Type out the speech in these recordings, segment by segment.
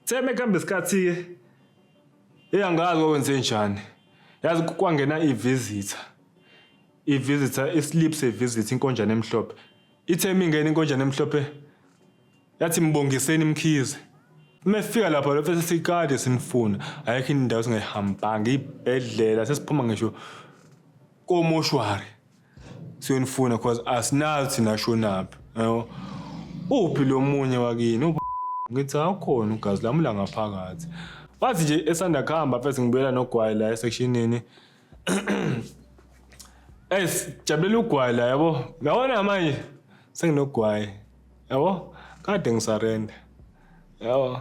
Theme kuhamba isikhathi-ke, eyangazi kwakwenze njani. Yazi kwangena i-visitor. I-visitor, i-slip se-visitor, inkonjane emhlophe. Ithe imingena inkonjane emhlophe, yathi mbongiseni Mkhize. Uma efika lapha lo mfethu sikade sinifuna. Ayikho indawo singayihambanga, ibhedlela sesiphuma ngisho komoshwari. Siyonifuna cause asinazi thina shonaphi. Yabo. Uphi lo munye wakini? Uphi? Ngithi awukhona ugazi lami la ngaphakathi. Wathi nje esanda kuhamba mfethu ngibuyela nogwayi la esectionini. Es jabulela ugwayi la yabo. Yabona manje senginogwayi. Yabo? Kade ngisarenda. Yabo.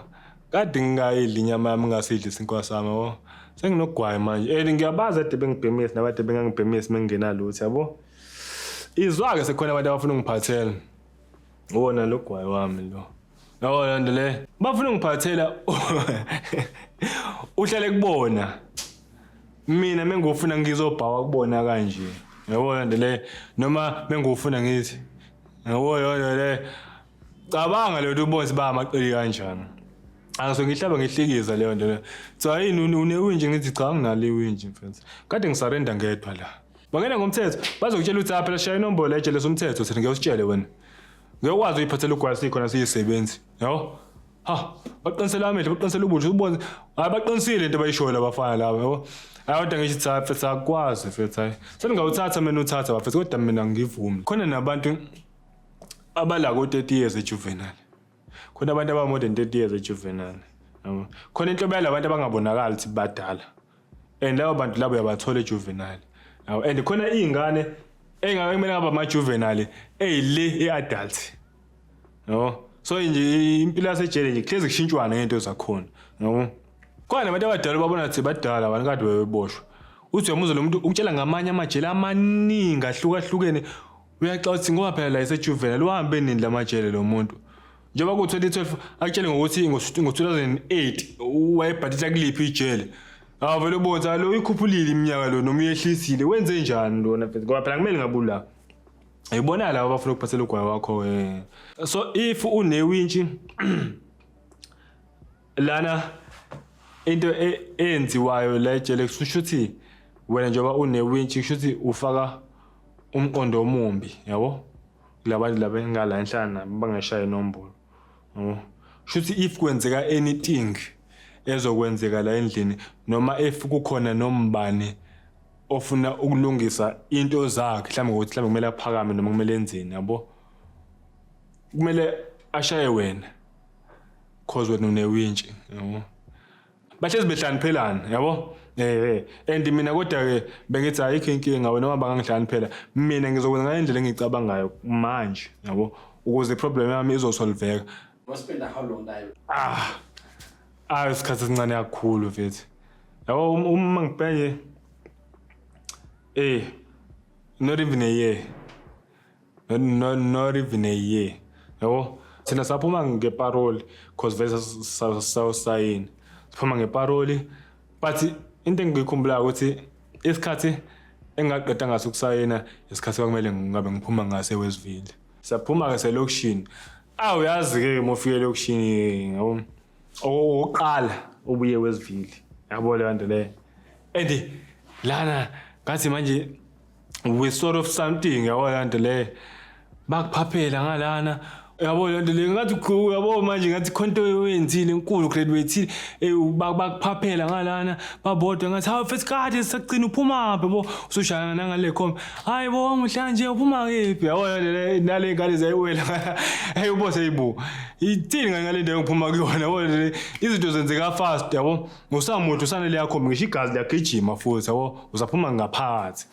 Kade ngingayidli inyama yami ngingasidli isinkwa sami yabo. Senginogwayi manje. And ngiyabazi ade bengibhemisa nabade bengangibhemisi mengingenalutho yabo. Izwa-ke sekhona abantu abafuna ungiphathela. Wona lo gwayi wami lo. Yabo le nto le. Bafuna ungiphathela uhlale kubona. Mina mengufuna ngizobhawa kubona kanje. Yabo le nto le noma mengufuna ngithi yabo le nto le. Cabanga le nto ubone ukuthi bayamaqili kanjani. Angiso ngihlaba ngihlikiza leyo nto le. Cha yini unewinji ngithi cha nginalo iwinji mfethu. Kade ngisarenda ngedwa la. Bangena ngomthetho bazokutshela ukuthi phela shaya inombolo ejele somthetho thina ngeke usitshele wena. Ngeke ukwazi uyiphathela ugwayi sikhona siyisebenzi. Yabo? Ha, baqinisela amehlo, baqinisela ubuntu, ubone. Hayi baqinisile into abayishoyo labafana laba, yabo. Hayi kodwa ngisho cha mfethu akwazi mfethu hayi. Seningawuthatha mina uthatha bafethu kodwa mina ngivumi. Khona nabantu abala ko 30 years ejuvenile. Khona abantu aba more than 30 years ejuvenile. Yabo. Khona inhlobo yalabantu abangabonakali ukuthi badala. And labo bantu labo uyabathola ejuvenile. Yabo. And khona iy'ngane ey'ngake kumele ngabe ama-juvenile ey'le e-adult. Yabo. So nje impilo yasejele nje kuhlezi kushintshwana ngento zakhona. Yabo. Khona nabantu abadala babona ukuthi badala abantu kade bebeboshwa. Uthi uyamuzwa lo muntu ukutshela ngamanye amajele amaningi ahlukahlukene. Uyaxoxa ukuthi ngoba phela la esejuvenile uhambe nini lamajele lo muntu. Njengoba ku-2012 akutshele ngokuthi ngo-2008 wayebhadisha kuliphi ijele. Awuvele ubone ukuthi lo uyikhuphulile iminyaka lo noma uyehlisile wenze njani lona mfethu ngoba phela kumele ngabula. Ayibona laba abafuna ukuphathela ugwayi wakho eh. So if unewintshi lana into eyenziwayo la ejele kusho ukuthi wena njengoba unewintshi kusho ukuthi ufaka umqondo omumbi yabo kulabantu laba engala enhlala nabo bangashaya inombolo yabo. Shuthi if kwenzeka anything ezokwenzeka la endlini noma if kukhona nombani ofuna ukulungisa into zakhe mhlawumbe ngokuthi mhlawumbe kumele aphakame noma kumele enzeni yabo, kumele ashaye wena cause wena unewintshi yabo. Bahlezi behlaniphelana yabo. And mina kodwa ke bengithi ayikho inkinga wena uma bangangihlaniphela mina ngizokwenza ngale ndlela engiyicabangayo manje yabo ukuze iproblem yami izosolveka. Waspenda how long nayo? Ah. Ah isikhathi esincane kakhulu mfethu. Yabo uma ngibheke not even a year. Not even a year. Yabo thina saphuma ngeparoli cause vele sawusayini. Siphuma ngeparoli but into engiyikhumbulayo ukuthi isikhathi engaqeda ngaso ukusayina isikhathi kwakumele ngabe ngiphuma ngaso eWestville. Siyaphuma ke selokishini. Awu yazi ke uma ufika elokishini yabo okokuqala ubuye eWestville. Yabo leyo nto leyo. And lana ngathi manje we sort of something yabo leyo nto leyo. Bakuphaphela ngalana yabo leyo nto leyo ngathi yabo manje ngathi khona into oyenzile enkulu graduate bakuphaphela ngalana babodwa ngathi hawu mfethu kade sisagcina uphumaphi yabo usushayana nangale khombe hayi bo muhlanje uphuma kephi yabo nale ngane zayiwela hey ubo seyibo ithini ngale ndawo ngiphuma kuyona yabo izinto zenzeka fast yabo usamuntu usanele yakho ngisho igazi liyagijima futhi yabo usaphuma ngaphakathi.